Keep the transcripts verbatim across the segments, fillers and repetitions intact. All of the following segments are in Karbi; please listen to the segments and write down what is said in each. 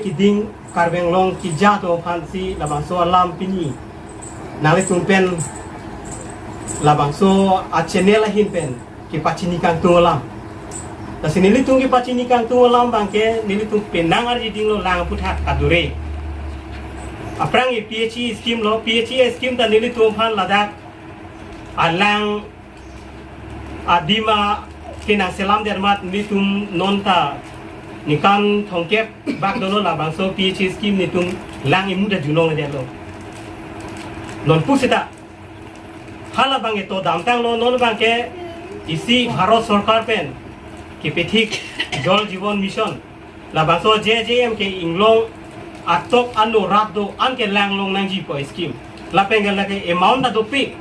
Keding Karbi Anglong keja atum aphansi labangso alam pini nanglitum pen labangso a-channel ahin pen kepachini kangtung alam. Lasi nelitum kepachini kangtung alam abangke nelitum penang arjidinglo lang aphuthak adure. Aphrang i P H E scheme lo, P H E scheme ta nelitum aphan ladak alang adim a kenang selam dermat nelitum nonta ningkan thomkep bak dolo labangso P H E scheme nelitum lang imu ta junlongledetlo. Non pusita hala abangke to damtanglo, non abangke isi Bharat Sarkar pen kepethik Jal Jeevan Mission labangso J J M ke inglong atok ano rat do-an ke lang longnangji pu scheme. Lapen ke lake amount ta dopik.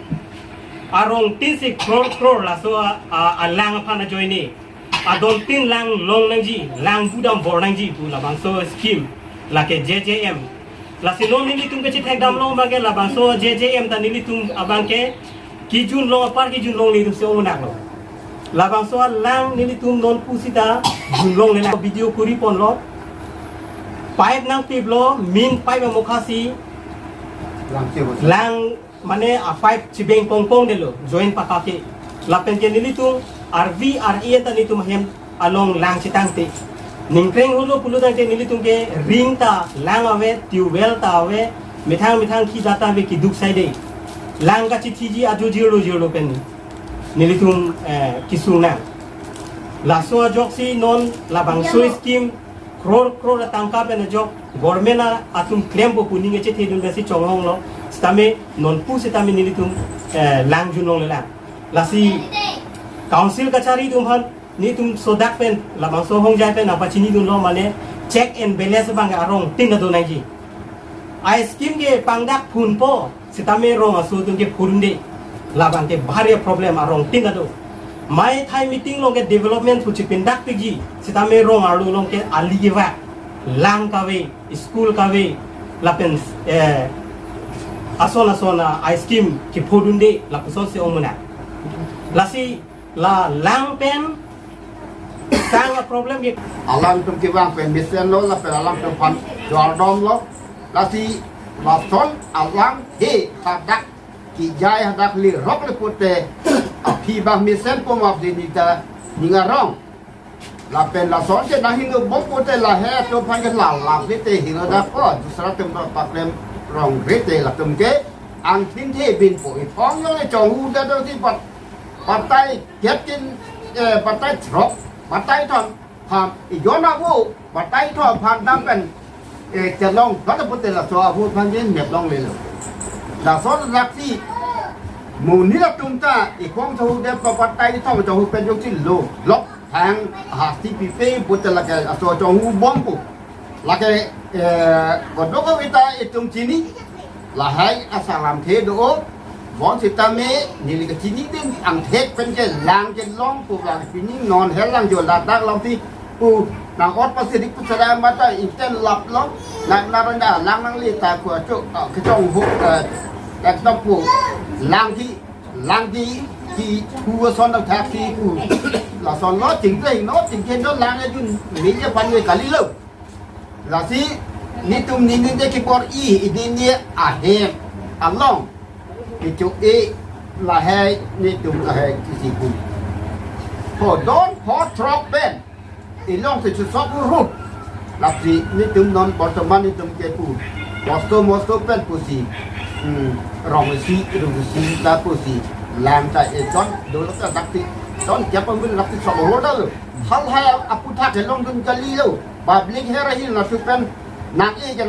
Arongtin si crore crore laso a, a, alang aphan ajoine adontin lang longnangji, lang budam bornangji pu labangso scheme lake J J M. Lasi non nelitum kechethekdamlo abangke labangso J J M ta nelitum abangke kejunlong apar kejunlongle atumsi ongmunak lo. Labangso alang nelitum non pusita junlongle lang, video kuri ponlo. Pipe nangpiplo, main pipe amukhasi Lang che bo. Lang mane a-pipe chibeng pongpongdetlo, joint pakake. Lapen ke nelitum arvi ar-e ta nelitum ahem along lang chetangte. Ningkreng holo pulo tangte nelitum ke ring ta lang ave, tubewell ta ave, methang methang khi data ave, keduk saide. Lang kachethiji ajo jirlo jirlo pen nelitum, eh, kesungnang. Laso ajoksi non labangso scheme crore crore atangka pen ajok government a, atum klempo pu ning kachethedun pensi chonglonglo. Sitame non pusitame nelitum, eh, lang junlongle lang. Lasi council kachari atum aphan nelitum sodak pen labangso hongjai pen nangpachinidunlo, mane check and balance abangke arongtin ta donangji. A-scheme ke pangdak phunpo, sitame rong aso atum ke phunde. Labangke bhari problem arongtin ta do. Maithai meeting along ke development pu chepindakpikji, sitame rong arlo along ke ali kevak, lang kave, school kave, lapen, eh, ason ason a-scheme kephodunde, lapusonsi ongmunak. Lasi la lang pen sang a-problem ke. Alangtum kevang pen mesenlo lapen alangtum aphan jordom lo. Lasi lason alang he hadak kejai hadak lerok le pute aphi abang mesenpo ma pini ta ning arong. Lapen lason ke nang hingno bom pute lahei atum aphan ke lalap le te hingno dakpo, dusra atum ta paklem rong re te, latum ke angthin the binpo. Ithong yo le chonghu ta do si pat patai kep tin, eh, patai throk, patai thom aphan, ijon abu patai thom aphan dampen, eh, chelong, kata pute laso abu aphan jen mep longlelo. Laso laksi monit atum ta ikhong chonghu det pa patai thom chonghu pen jongsi lo lok thang hasti pipe pute lake aso chonghu bompo. Lake, eh, kodok kavita itum chini, lahei asanglam the do, bonsitame neli kachinidun angthek pen ke lang kelongpo, lang pini non helang jo ladak long ti pu nang-ot pasi dik pu sada mata inten lap long, nang naranda lang nangle ta pu acho, ah, kechonghu, eh, laptop pu lang ki, lang ki, ki pu ason nangthak si pu. Lason lo chingkleng no, chingkleng no lang ajun media pan ve kalilo. Lasi netum nini te kepor-i, nini ahem along kecho-e lahei netum lahei kisi pu. Pho don pho throk pen ilong te chusok urut. Lasi netum non bortoman netum ke pu mosto mosto pen pusi, hmm, rong isi, rong isi ta pusi lang ta e ton dolo ta dakti ton kya pembil dakti sok urut ta lo. Halahei aphuthak kelongdun kalilo. Public hera hin latum pen nang-e ke